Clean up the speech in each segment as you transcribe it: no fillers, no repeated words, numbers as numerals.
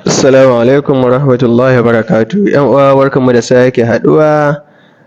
Assalamu alaikum warahmatullahi wabarakatuhu. ‘Yan uwa, barkanmu da sake haɗuwa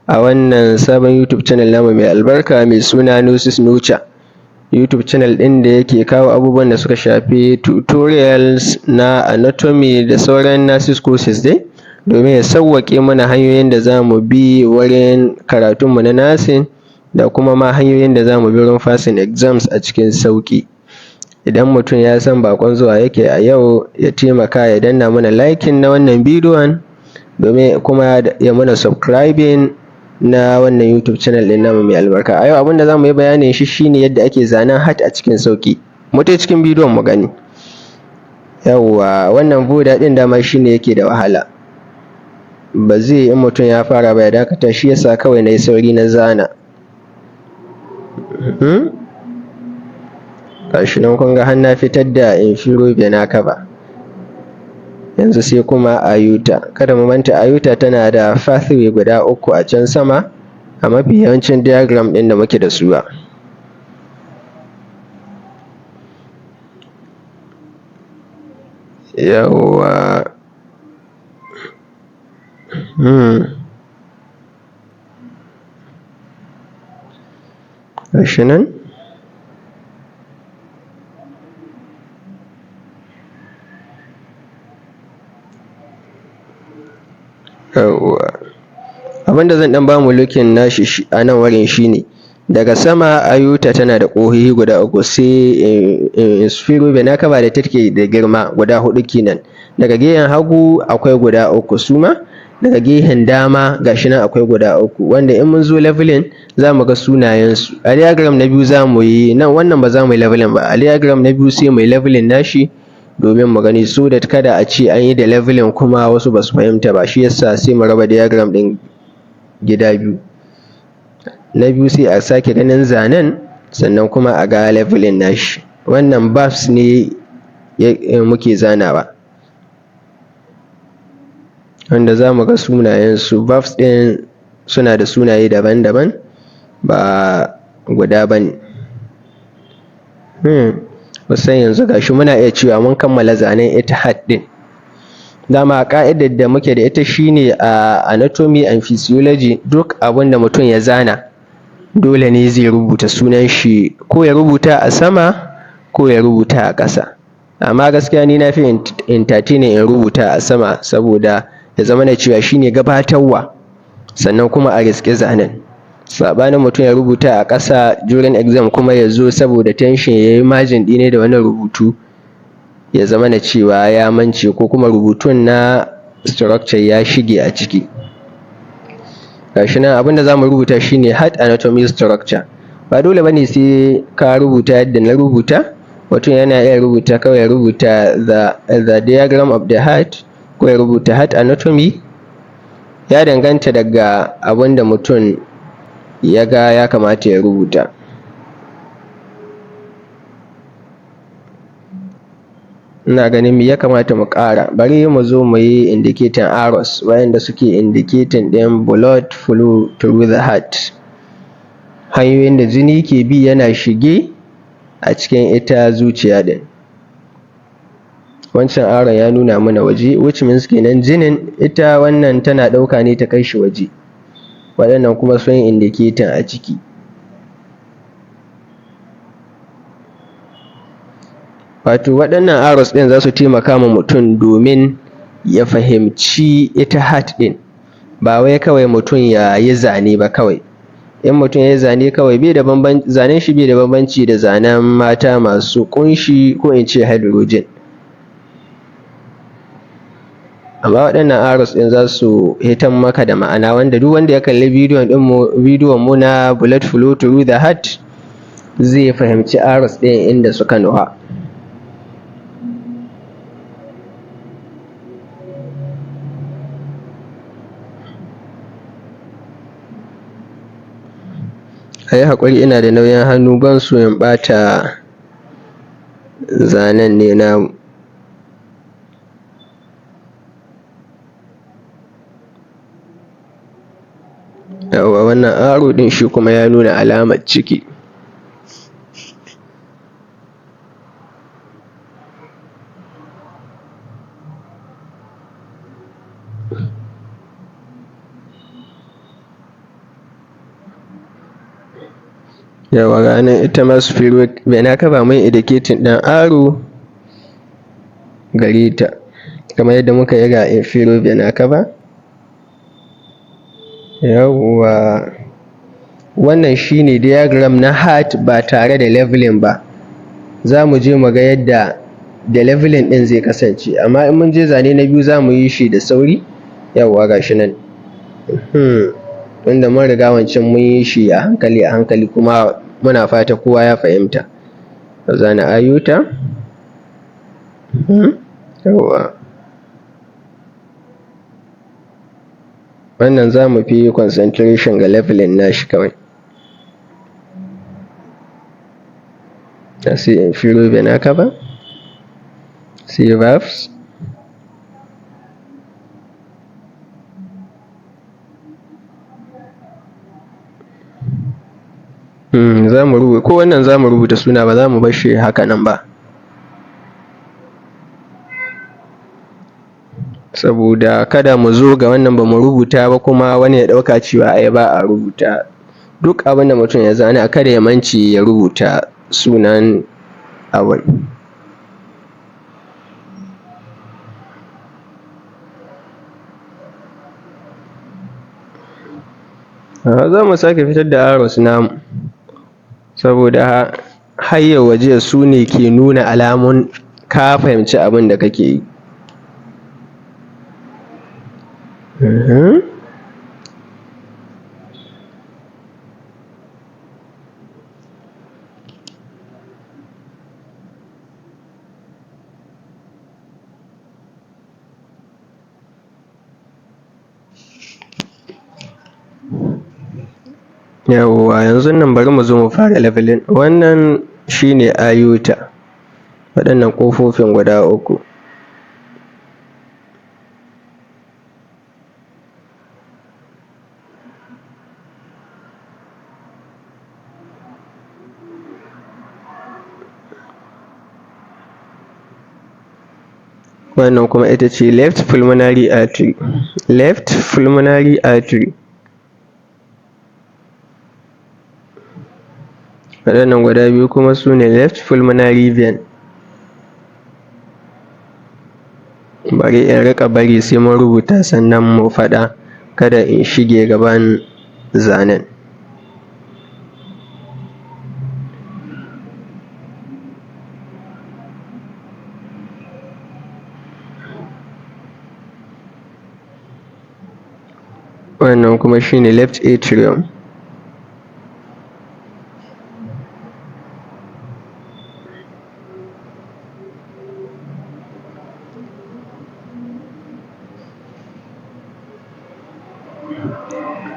a wannan sabon YouTube channel namu mai albarka, mai suna Nurses Nurture. YouTube channel ɗin da yake kawo abubuwan da suka shafi tutorials na anatomy da sauran nurses courses dai, domin ya sawwaƙe mana hanyoyin da za mu bi wurin karatunmu na nursing, da kuma ma hanyoyin da za mu bi wurin passing exams a cikin sauƙi. Idan mutum ya san baƙon zuwa yake a yau, ya taimaka ya danna mana liking na wannan bidiyon, domin kuma ya mana subscribing na wannan YouTube channel ɗin namu mai albarka. A yau abin da za mu yi bayanin shi shine yadda ake zanen heart a cikin sauƙi. Mu tai cikin bidiyon mu gani. Yawwa, wannan border ɗin dama shine yake da wahala. Ba zai in mutum ya fara ba ya dakata, shi yasa kawai na yi sauri na zana. Gashi nan, kun ga har na fitar da inferior vena cava. Yanzu sai kuma aorta. Kada mu manta, aorta tana da pathway guda uku a can sama a mafi yawancin diagram ɗin da muke da su. Yawwa. Gashi nan. Yawwa. Abin da zan ɗan bamu looking nashi a nan wurin shine, daga sama aorta tana da ƙofofi guda uku, sai inferior vena cava da take da girma guda huɗu kenan. Daga gefen hagu akwai guda uku suma, daga gefen dama gashi nan akwai guda uku, wanda in mun zo labeling za mu ga sunayensu. A diagram na biyu za mu yi nan, wannan ba za mu yi labeling ba. A diagram na biyu sai mu yi labeling nashi domin mu gani, so that kada a ce an yi da labeling kuma wasu ba su fahimta ba. Shi yasa sai mu raba diagram ɗin gida biyu. Na biyu sai a sake ganin zanen, sannan kuma a ga labeling nashi. Wannan valves ne muke zanawa, wanda za mu ga sunayensu. Valves ɗin suna da sunaye daban-daban, ba guda ba ne. Kusan yanzu gashi muna iya cewa mun kammala zanen ita heart ɗin. Dama ƙa'idar da muke da ita shine, a anatomy and physiology, duk abin da mutum ya zana dole ne zai rubuta sunan shi, ko ya rubuta a sama ko ya rubuta a ƙasa. Amma gaskiya ni na fi entertaining in rubuta a sama, saboda ya zamana cewa shine gabatarwa, sannan kuma a riski zanen. Saɓanin mutum ya rubuta a ƙasa, during exam kuma ya zo saboda tension ya yi merging ɗi ne da wani rubutu, ya zamana cewa ya mance ko kuma rubutun na structure ya shige a ciki. Gashi nan, abin da za mu rubuta shine heart anatomy structure. Ba dole bane sai ka rubuta yadda na rubuta. Mutum yana iya rubuta kawai, ya rubuta the diagram of the heart, ko ya rubuta heart anatomy. Ya danganta daga abin da mutum ya ga ya kamata ya rubuta. Ina ganin me ya kamata mu ƙara? Bari mu zo mu yi indicating arrows waɗanda suke indicating ɗin blood flow through the heart, hanyoyin da jini ke bi yana shige a cikin ita zuciya ɗin. Wancan arrow ya nuna mana waje, which means kenan jinin ita wannan tana ɗauka ne ta kai shi waje, waɗannan kuma sun yi indicating a ciki. Wato waɗannan arrows ɗin za su taimaka ma mutum domin ya fahimci ita heart ɗin, ba wai kawai mutum ya yi zane ba kawai. In mutum ya yi zane kawai, bai da bambanci, zanen shi bai da bambanci da zanen mata masu ƙunshi, ko in ce hydrogen. Amma waɗannan arrows ɗin za su hitan maka da ma'ana, wanda duk wanda ya kalli bidiyon ɗinmu, bidiyon mu na blood flow through the heart, zai fahimci arrows ɗin inda suka nufa. A yi haƙuri, ina da nauyin hannu, ban so in ɓata zanen ne namu. Yawwa, wannan arrow ɗin shi kuma ya nuna alamar ciki. Yawwa, ga nan ita ma superior vena cava, mun indicating ɗin arrow gare ta kamar yadda muka yi ga inferior vena cava. Yawwa, wannan shine diagram na heart ba tare da labeling ba. Za mu je mu ga yadda da labeling ɗin zai kasance, amma in mun je zane na biyu za mu yi shi da sauri. Yawwa, ga shi nan, tunda mun riga wancan mun yi shi a hankali a hankali, kuma muna fata kowa ya fahimta. Zana aorta. Yawwa, wannan za mu fi concentration ga labeling nashi kawai. Sai inferior vena cava, sai valves. Za mu rubuta ko wannan, za mu rubuta suna, ba za mu bar shi haka nan ba, saboda kada mu zo ga wannan ba mu rubuta ba, kuma wani ya ɗauka cewa ai ba a rubuta. Duk abin da mutum ya zana, kada ya mance ya rubuta sunan abun. Za mu sake fitar da arrows namu, saboda har yau waje su ne ke nuna alamun ka fahimci abin da kake yi. Yawwa, yanzun nan bari mu zo mu fara labeling. Wannan shine aorta, waɗannan ƙofofin guda uku. Wannan kuma ita ce left pulmonary artery, left pulmonary artery. Waɗannan guda biyu kuma su ne left pulmonary vein. Bari in riƙa bari sai mun rubuta sannan mu faɗa, kada in shige gaban zanen. Wannan kuma shine left atrium.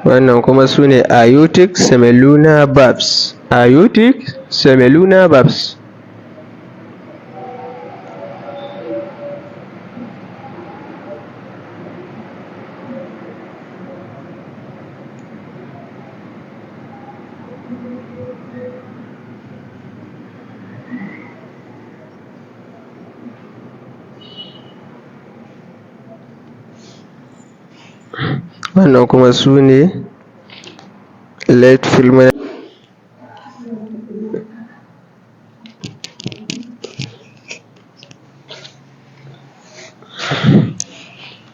Wannan kuma su ne aortic semilunar valves, aortic semilunar valves. Wannan kuma su ne left pulmonary.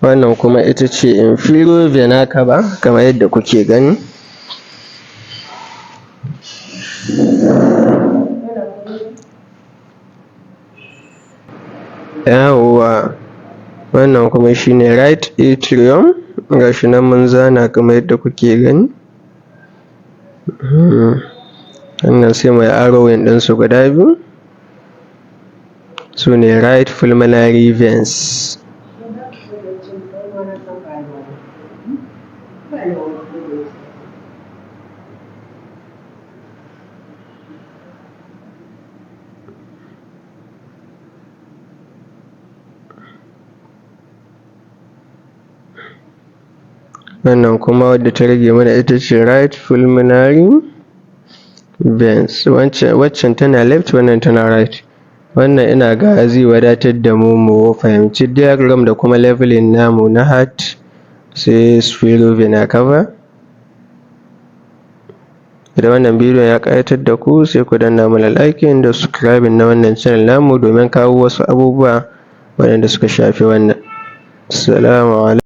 Wannan kuma ita ce inferior vena cava, kamar yadda kuke gani. Yawwa, wannan kuma shine right atrium, ga shi nan mun zana kamar yadda kuke gani. Wannan sai muyi arrowing ɗinsu guda biyu, su ne right pulmonary veins. Wannan kuma wadda ta rage mana ita ce right pulmonary veins. Waccan tana left, wannan tana right. Wannan ina ga zai wadatar da mu mu fahimci diagram da kuma labeling namu na heart. Sai superior vena cava. Idan wannan bidiyon ya ƙayatar da ku, sai ku danna mana liking da subscribing na wannan channel namu domin kawo wasu abubuwa waɗanda suka shafi wannan. Assalamu alaikum.